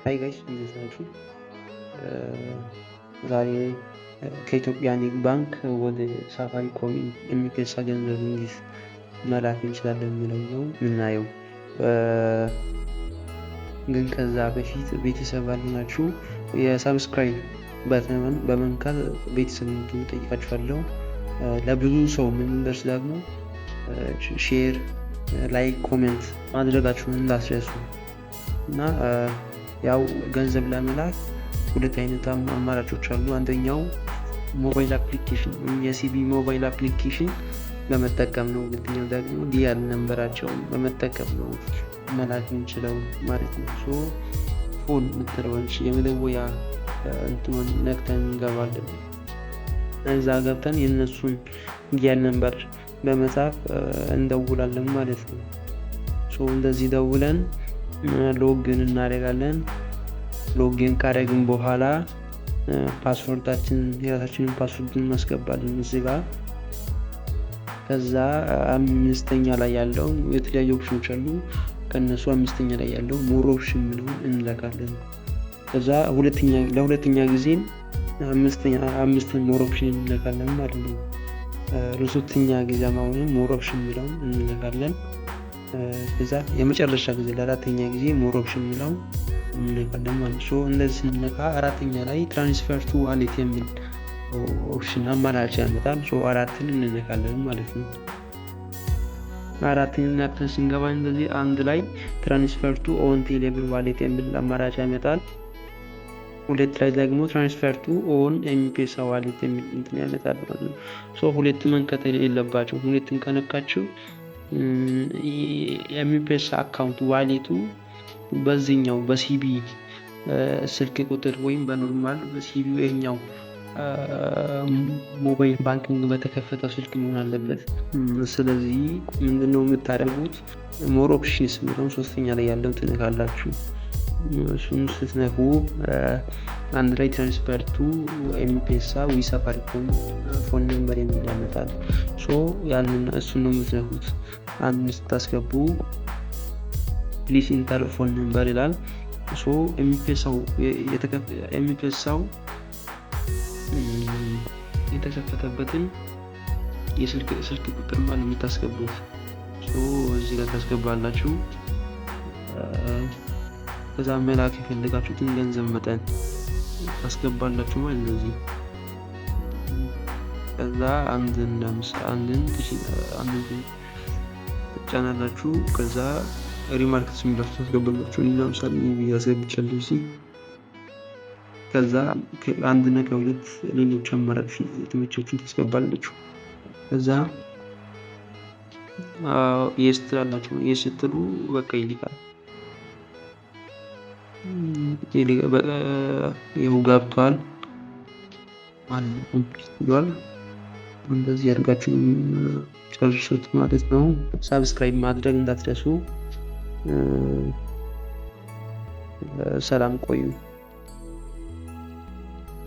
Hi guys፣ እንዴት ናችሁ? ዛሬ ከኢትዮጵያ ንግድ ባንክ ወደ ሳፋሪኮም ኤምፔሳ ገንዘብ እንዴት መላክ እንችላለን የሚለው ነው የምናየው። ግን ከዛ በፊት ቤተሰብ ያልሆናችሁ የ subscribe button በመንካት ቤተሰብ እንድትሆኑ ጠይቃችኋለሁ። ለብዙ ሰው የምንደርስ ደግሞ share፣ like፣ comment ማድረጋችሁን እንዳትረሱ። እና ያው ገንዘብ ለመላክ ሁለት አይነት አማራጮች አሉ። አንደኛው mobile application ወይም የ CBE mobile application በመጠቀም ነው። ሁለተኛው ደግሞ dial number ኣቸውን በመጠቀም ነው መላክ የምንችለው ማለት ነው። So phone የምትለውን የመደወያ እንትኑን ነክተን እንገባለን። እዛ ገብተን የእነሱን dial number በመጻፍ እንደውላለን ማለት ነው። So እንደዚህ ደውለን login እናደርጋለን። Login ካደረግን በኋላ password ኣችን፣ የራሳችንን password እናስገባለን እዚህ ጋር። ከዛ አምስተኛ ላይ ያለው፣ የተለያዩ ኦፕሽኖች አሉ። ከእነሱ አምስተኛ ላይ ያለው more option የሚለውን እንነካለን። ከዛ ለሁለተኛ ጊዜ አምስትን more option እንነካለን ማለት ነው። ለሶስተኛ ጊዜ አሁንም more option የሚለውን እንነካለን። ከዛ የመጨረሻ ጊዜ ለአራተኛ ጊዜ more option የሚለውን እንነካለን ማለት ነው። እንደዚህ ስንነካ አራተኛ ላይ transfer to wallet የሚል option አማራጭ ያመጣል። So አራትን እንነካለን ማለት ነው። አራትን ነክተን ስንገባ እንደዚህ አንድ ላይ transfer to own ቴሌብር wallet የሚል አማራጭ ያመጣል። ሁለት ላይ ደግሞ transfer to own ኤምፔሳ wallet የሚል እንትን ያመጣል ማለት ነው። So ሁለቱ መንካት የለባችሁም። ሁለቱን ከነካችሁ የኤምፔሳ account wallet ኡ በዚህኛው በ CBE ስልክ ቁጥር ወይም በ normal በ CBE ይሄኛው mobile banking በተከፈተው ስልክ መሆን አለበት። ስለዚህ ምንድነው የምታደርጉት? More options የሚለውን ሶስተኛ ላይ ያለው ትነካላችሁ። እሱን ስትነኩ አንድ ላይ transfer to ኤምፔሳ with ሳፋሪኮም phone number የሚል ያመጣል። So ያንን እሱን ነው የምትነኩት። አንድ ስታስገቡ "Please enter phone number" ይላል። So ኤምፔሳው የተከፈተበትን የስልክ ስልክ ቁጥር ማለት የምታስገቡት። So እዚህ ጋር ታስገባላችሁ። ከዛ መላክ የፈለጋችሁትን ገንዘብ መጠን ታስገባላችሁ ማለት ነው እዚህ። ከዛ አንድን አንድን ትጫናላችሁ። ከዛ remarks የሚላችሁ ታስገባላችሁ። እኔ ለምሳሌ አስገብቻለሁ እዚህ። ከዛ ከአንድ እና ከሁለት ሌሎች አማራጮች የተመቻችሁን ታስገባላችሁ። ከዛ yes ትላላችሁ። Yes ስትሉ በቃ ይልካል። ይኸው ገብቷል ማለት ነው። Complete ብሏል። እንደዚህ አድርጋችሁ ጨርሱት ማለት ነው። Subscribe ማድረግ እንዳትረሱ። ሰላም ቆዩ።